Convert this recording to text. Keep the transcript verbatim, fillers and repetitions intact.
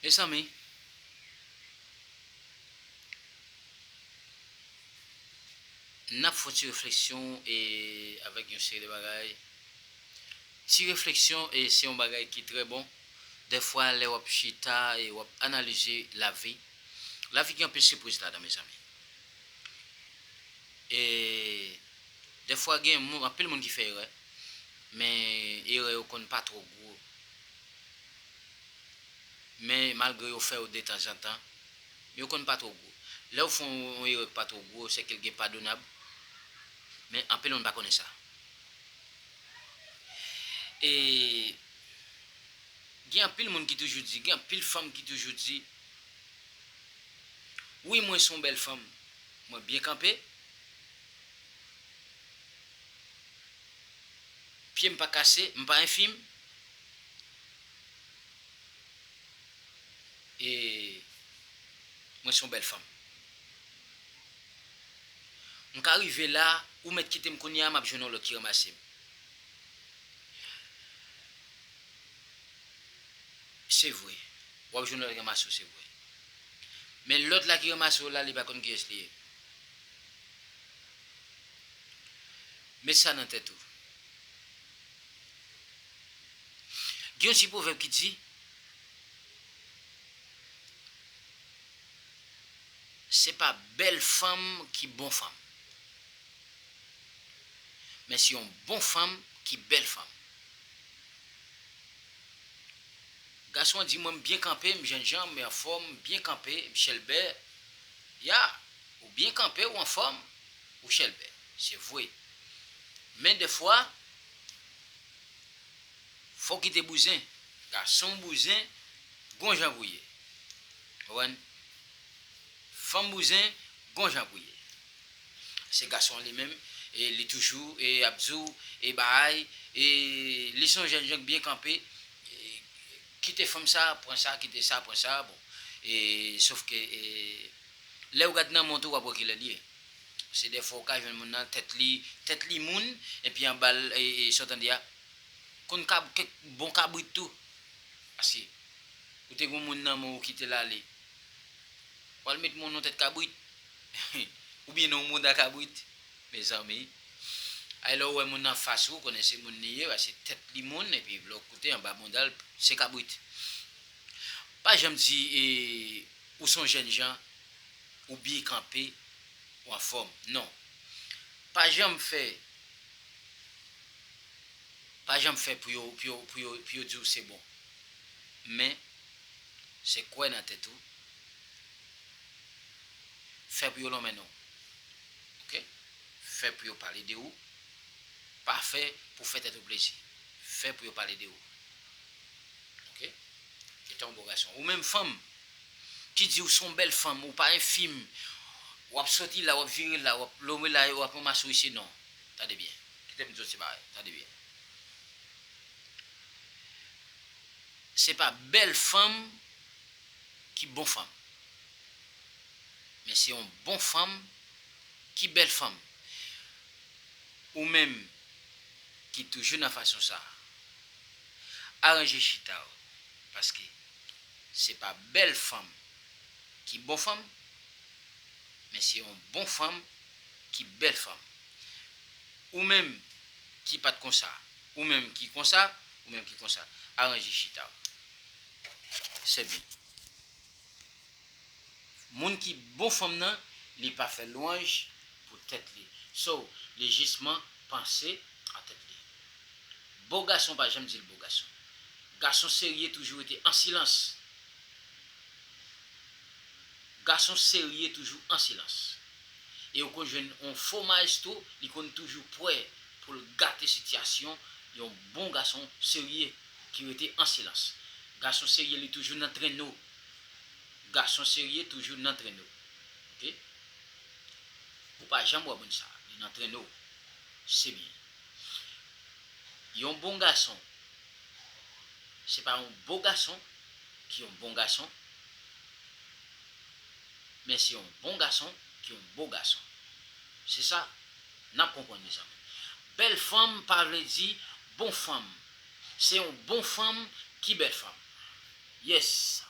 Mezanmi, n ap fè yon ti refleksyon e avèk yon seri de bagay. Ti refleksyon e se yon bagay ki trè bon. Dèfwa, lè w ap chita e w ap analize lavi, lavi gen anpil sipriz ladan, mezanmi. E dèfwa, gen moun, anpil moun ki fè erè, men erè yo konn pa twò gwo. Men malgre yo fè yo detanzantan, yo konn pa twò gwo. Lè w fè yon, yon erè ki pa twò gwo, se ke l gen padonab. Men anpil moun pa konnen sa. E gen anpil moun ki toujou di, gen anpil fanm ki toujou di, "Wi, mwen se yon bèl fanm. Mwen byen kanpe. Pye m pa kase, m pa enfim. E mwen se yon bèl fanm." M ka rive la, ou mèt kite m kounye a, m ap jwenn yon lòt ki ranmase m. Se vre. W ap jwenn lòt ki ranmase w, se vre. Men lòt la ki ranmase w la, li pa konn kiyès li ye. Met sa nan tèt ou. Gen yon ti pwovèb ki di, se pa bèl fanm ki bon fanm, men se yon bon fanm ki bèl fanm. Gason an di, "Mwen, m byen kanpe, m jènjan, m anfòm, m byen kanpe, m chèlbè." Ya, ou byen kanpe, ou anfòm, ou chèlbè. Se vre. Men dèfwa, fò w kite bouzen. Gason bouzen, gon jan pou ye. Konprann? Fanm bouzen, gon jan pou ye. Se gason an li menm, e li toujou, e ap di w, e bay, e li se yon jènjan k byen kanpe, e kite fanm sa, pran sa, kite sa, pran sa, bon. E, sof ke, e, lè w gad nan mont ou, w ap wè kilè l ye. Se dèfwa w ka jwenn moun nan, tèt li, tèt li moun, epi anba l, e, e, sa w tande a, konn kab-, kèk bon kabrit tou. Paske, ou te gen moun nan men w, ou kite l ale. W al met moun nan tèt kabrit. Oubyen nan yon mouda kabrit. Mezanmi. Ay, lè w wè moun nan fas ou, konnen se moun li ye, paske tèt li moun, epi lòt kote, anba mouda l, se kabrit. Pa janm di, e, ou se yon jènjan, ou byen kanpe, ou anfòm. Non. Pa janm fè, pa janm fè pou yo, pou yo, pou yo, pou yo di w se bon. Men, se kwè nan tèt ou. Fè pou yo lonmen non w. Oke? Fè pou yo pale de ou. Pa fè pou fè tèt ou plezi. Fè pou yo pale de ou. Oke? Kite yon bon gason. Ou menm fanm, ki di w se yon bèl fanm, ou pa enfim, w ap soti la, w ap vire la, w ap lonmen la, w ap ranmase w isi, non. Tande byen. Kite m di w ti bagay. Tande byen. Se pa bèl fanm ki bon fanm. Men se yon bon fanm ki bèl fanm. Ou menm ki toujou nan fason sa, aranje chita w, paske se pa bèl fanm ki bon fanm, men se yon bon fanm ki bèl fanm. Ou menm ki pa t konsa, ou menm ki konsa, ou menm ki konsa, aranje chita w. Se byen. Moun ki bon fanm nan, li pa fè lwanj pou tèt li. So, li jisman panse a tèt li. Bo gason pa janm di l bo gason. Gason serye toujou rete an silans. Gason serye toujou an silans. E ou konn jwenn yon fo maestro, li konn toujou prè pou l gate sitiyasyon yon bon gason serye ki rete an silans. Gason serye, li toujou nan trenno. Gason serye toujou nan trenno. Oke? Ou pa janm wè moun sa, li nan trenno. Se byen. Yon bon gason, se pa yon bo gason ki yon bon gason, men se yon bon gason ki yon bo gason. Se sa, n ap konprann, mezanmi. Bèl fanm pa vle di bon fanm. Se yon bon fanm ki bèl fanm. Yes,